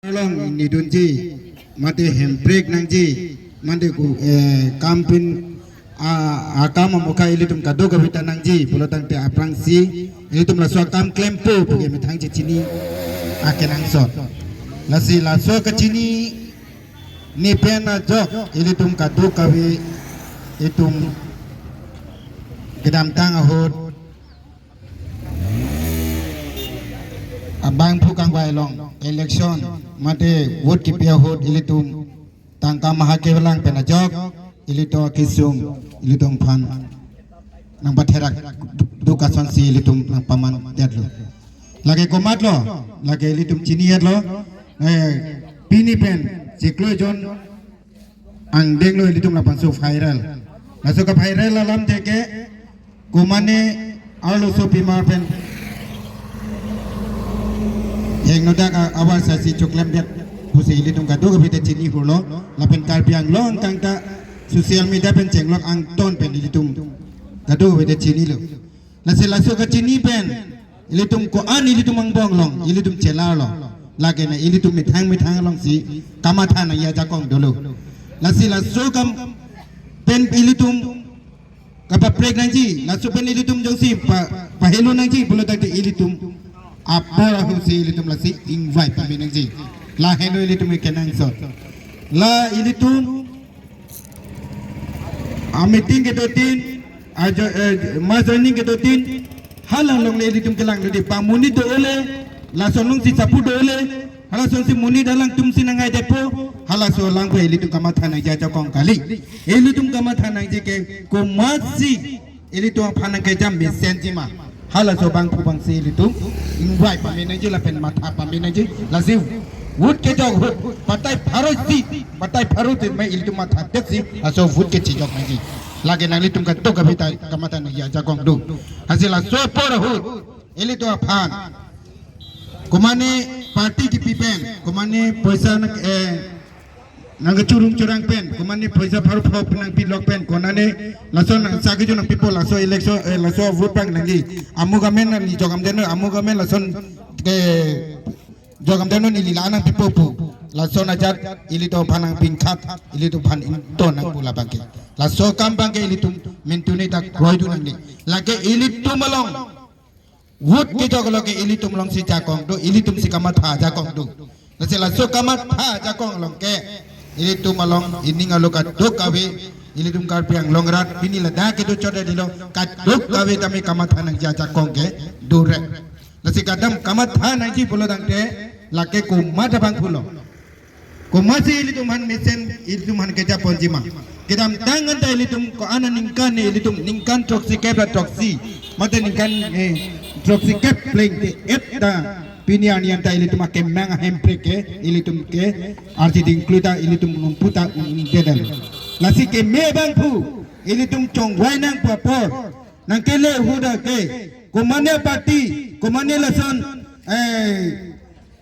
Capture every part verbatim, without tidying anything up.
along nidunji, mate hemprek nangji, mate ku, eh, kam pen, a, akam amokha ilitum kadokave ta nangji pulo tangte aphrangsi ilitum laso akam klempo puke methang chechini akenangsot. Lasi laso kachini ni pen ajok ilitum kadokave itum kedamtang ahut abangphu kangvai along election mate vote kipi ahut ilitum tangka maha kelang pen ajok ilitum akesung ilitum aphan nangpatherak duk asonsi ilitum nangpamandetlo. Lake komatlo, lake ilitum chinidetlo, eh, pini pen chiklo jon angdenglo ilitum labangso viral. Laso ka-viral alam teke komane arlosopimar pen hengnodak a-, awar sasi choklemdet pusi ilitum kadokave ta chini hurlo, lapen Karbi Anglong angkang ta social media pen chenglok angton pen ilitum kadokave ta chinilo. Lasi laso kachini pen ilitum ko-an ilitum angbong along ilitum chelarlo. Lake na ilitum methang methang alongsi kamatha nangji ajakong dolo. Lasi laso kam pen ilitum kapaprek nangji, laso pen ilitum jongsi pa, pahelo nangji pulo tangte ilitum apor ahutsi ilitum lasi ingvai pame nangji. Lahenlo ilitum kenangsot. La ilitum a-meeting kedotin, ajo, eh, mass joining kedotin, hala along le ilitum kelang dodi, pamonit do-ole, lason alongsi sapu do-ole, hala asonsi monit alangtumsi nanghaidetpo, halaso alang pen ilitum kamatha nangji ajakong kali. Ilitum kamatha nangji ke komatsi ilitum aphan nangkejam mesenji ma. Halaso abangphu abangsi ilitum ingvai pame nangji lapen matha pame nangji. Lasi vote kejok ahut batai pharo si, batai pharo si ma ilitum mathadeksi laso vote kechijok nangji. Lake nanglitum kadokave ta kamatha nangji ajakong do. Lasi laso apor ahut ilitum aphan komane party kipi pen, komane poisa nang, eh, nangkachurung churang pen, komane poisa pharo pharo pen nangpilok pen, konane lason nang sagi ju nangpipo laso election, eh, laso vote bank nangji. Amuk amen neli jokam deno, amuk amen lason, eh, jokam deno neli la nangpipo pu. Lason ajat ilitum aphan nangpingkhat, ilitum aphan ington nangpu labangke. Laso kam abangke ilitum mentune ta kroidun nangne. Lake ilitum along vote kejok along ke ilitum alongsi jakong do, ilitumsi kamatha jakong do. Lasi laso kamatha jakong along ke ilitum along ining alo kadokave, ilitum Karbi Anglong rat pini ladak kedo choda dilo kadokave tame kamatha nangji ajakong ke dure. Lasi kadam kamatha nangji pulo tangte lake komat abangphulo. Komatsi ilitum aphan mesen, ilitum aphan kejaponji ma. Kedamtang anta ilitum ko-an aningkan ni ilitum ningkan throksi kep ra throksi. Mate ningkan, eh, throksi kep pleng te-et ta pini arni anta ilitum akemang ahemprek ke, ilitum ke, arsi dingklu ta ilitum nungpu ta undedal. Lasi keme abangphu, ilitum chongvai nangpu apor. Nangkele ahut ke, komane party, komane lason, eh,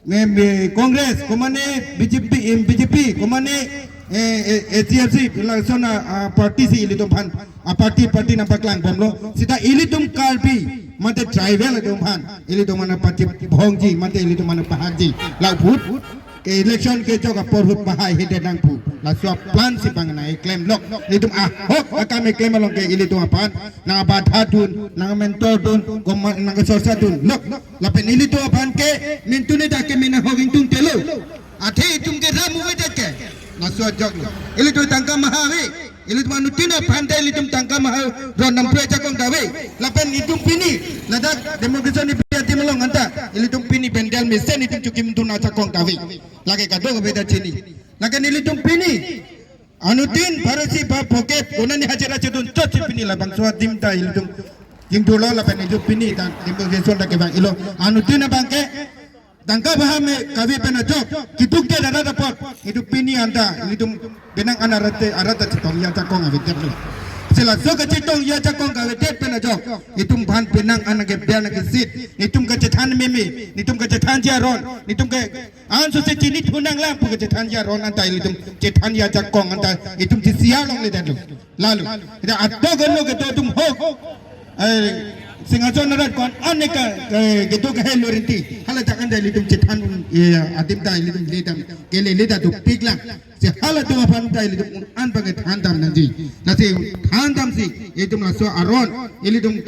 me, me, Congress, komane B J P, em, B J P, komane, eh, eh, H D F C, lason a, a, party si ilitum aphan, a, party, party nangpaklang bomlo. Seta ilitum Karbi, mate tribal atum aphan, ilitum aphan party bhongji, mate ilitum aphan pahakji. La vote ke election kejok apor ahut pahaihedet nangpu. Laso aplan si bang nangklemlok. Ilitum ahok akam keklem along ke ilitum aphan nangbathadun, nangmentordun, koma-, nangsorsadunlok. Lapen ilitum aphan ke mentune ta keme nang hok ingtungtelo. Athe itum ke ram uvedet ke. Laso ajoklo. Ilitum tangka maha ave. Ilitum anuttin aphan ta ilitum tangka maha ron nangpu ajakong ta ave. Lapen itum pini ladak democracy ni pia tim along anta ilitum pini bendel mesen itum chukimdun ajakong ta ave. Lake kadokave ta chini. Lake ilitum pini anuttin pharo si ba phokep konane hajira chedun chotsi pini labangso adim ta ilitum jingdulo lapen ilitum pini ta democracy ta kevang ilo. Anuttin abangke tangka baha me kave pen ajok, kiduk de arat apot, itum pini anta, itum penang an arat te, arat ta chetongji ajakong avedetlo. Si laso kachetongji ajakong kavedet pen ajok, itum aphan penang an keber nangkesit, itum kachethan meme, itum kachethanji aron, itum ke anso se chinithu nanglang pu kachethanji aron anta ilitum chethanji ajakong anta itum chisiar longledetlo. Lalu, ita atok ano kedo atum hok, eh, Singhason arat ko-an an ke, ke, kedo ke helo rinti. Hala jakan ta ilitum chethan un, eh, adim ta ilitum ledam. Kele leda dopik lang. Si halatum aphan ta ilitum un-an abang ke thandam nangji. Lasi thandamsi ilitum laso aron ilitum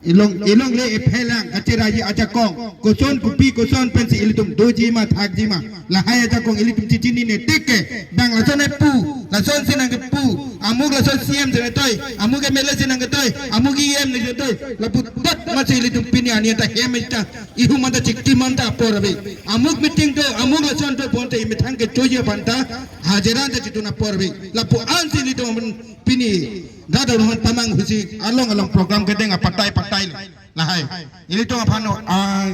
ilong, ilongle ephelang kacheraji ajakong. Koson kopi koson pensi ilitum doji ma thakji ma. Lahai ajakong ilitum chechinine tik ke. Bang lason epu, lasonsi nangkepu. Amuk lason C M si nangketoi, amuk M L A si nangketoi, amuk E M si nangketoi. Lapu tot masi ilitum pini ani ta hem ta, ihum ta chikti man ta apor ave. Amuk meeting do, amuk lason do bonta imethang kechoji aphan ta hajira ta chitun apor ave. Lapu-ansi ilitum pini dada rohan tamang husi along along program kedeng apatai patai lo. Lahai. Ilitum aphan, ah,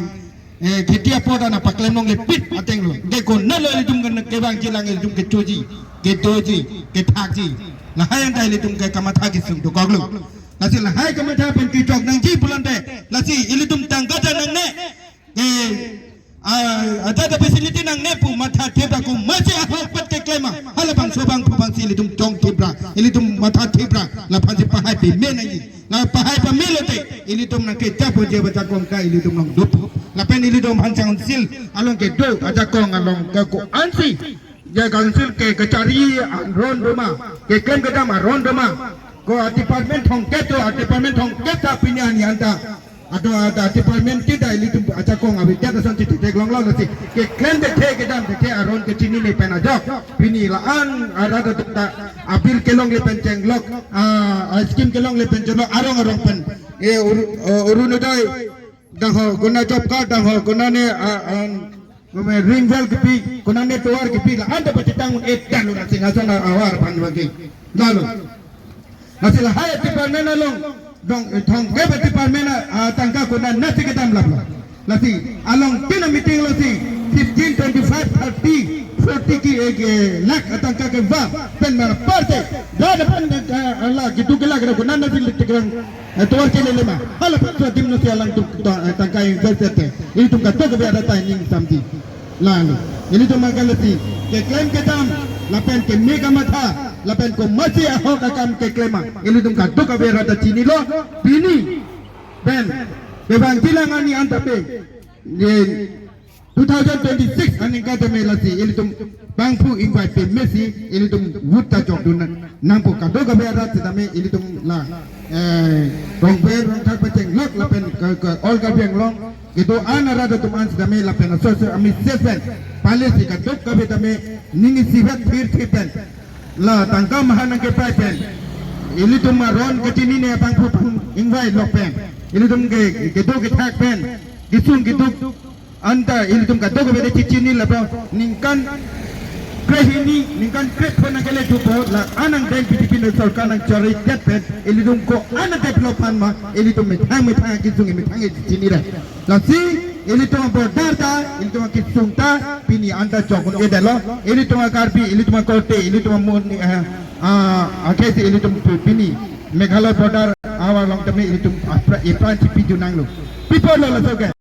eh, kheti apot an paklem longle pit ateng lo. Ke konatlo ilitum ke, kevangjilang ilitum kechoji, kedoji, kethakji. Lahai anta ilitum ke kamatha kesung dokoklo. Lasi lahai kamatha pen kechok nangji pulote. Lasi ilitum tangka ta nangne. Ke, ah, ada ada facility nangne pu matha thepra ko masi ahok pat keklem ma. Hala bangso bangphu bangsi ilitum chong thepra. Ilitum matha thepra. Laphansi pahai peme nangji. La pahai pamelo te, ilitum nangkejappo je baca kongka ilitum nangdup. Lapen ilitum aphan council along kedo ajakong along ke ko-ansi. Ya council ke kachari aron do ma, keklem kedam aron do ma. Ko a department thomkep do, a department thomkep ta pini ani anta. Ado ada department kita ilitum ajakong abidat ason titik long long nasi. Keklem kethe kedam kethe aron kechinine pen ajok. Pini la-an arat atum ta abil kelongle pen chenglok, ah, ah, scheme kelongle pen chenglok arong arong pen. Eh, Oru-, eh, Orunodoi dang ho, konat job card dang ho, konatne, ah, an, mame ring well kepi, konatne tovar kepi, la-an ta pachetang un-e ta lo nasi Singhason ahavar aphan bagi. Lalo. Lasi lahai department along, dong, eh, thomkep department a, ah, tangka konat nasi kedam laplo. Lasi along tin a meeting lo si fifteen, twenty-five, thirty, forty ki, eh, eh, lakh atangka kevan pen mar parte. Dada pen, eh, la kedo ke lakh ra konat nasi le tekrang, eh, tovar kelele ma. Hala pen so adim nasi alangtum to, eh, tangka invest te. Ilitum kadokave arat ta ning samji. Lalo. Ilitum akan lasi keklem kedam lapen keme kamatha lapen ko masi ahok akam keklem ma. Ilitum kadokave arat ta chinilo. Pini pen kevangjilang ani anta pe, eh, two thousand twenty-six aningkan tame lasi ilitum bangphu ingvai pemesi ilitum vote ta chokdun nangpo kadokave arat sitame ilitum la, eh, Rongver Rongthar pachenglok lapen ke, ke All Karbi Anglong kedo-an arat atum an sitame lapen aso aso ami sesen pale si kadokave tame ning isivet thir thir pen la tangka maha nangkepai pen ilitum aron kechinine abangphu ingvai lok pen ilitum ke kedo kethak pen kesung keduk anta ilitum kadokave chechini lapen ningkan krehini, ningkan krepho nangkele thupo la anang den B J P ne sorkar nangchari det pen ilitum ko-an development ma ilitum methang methang kesung methang chechinire. Lasi ilitum border ta, ilitum kesung ta pini anta chok un-edetlo. Ilitum Karbi, ilitum Korte, ilitum Mon, eh, ah, akhei si ilitum pi-, pini Meghalaya border ahavar along tame ilitum apra-, ipran chipi junanglo. Pi apotlo laso ke.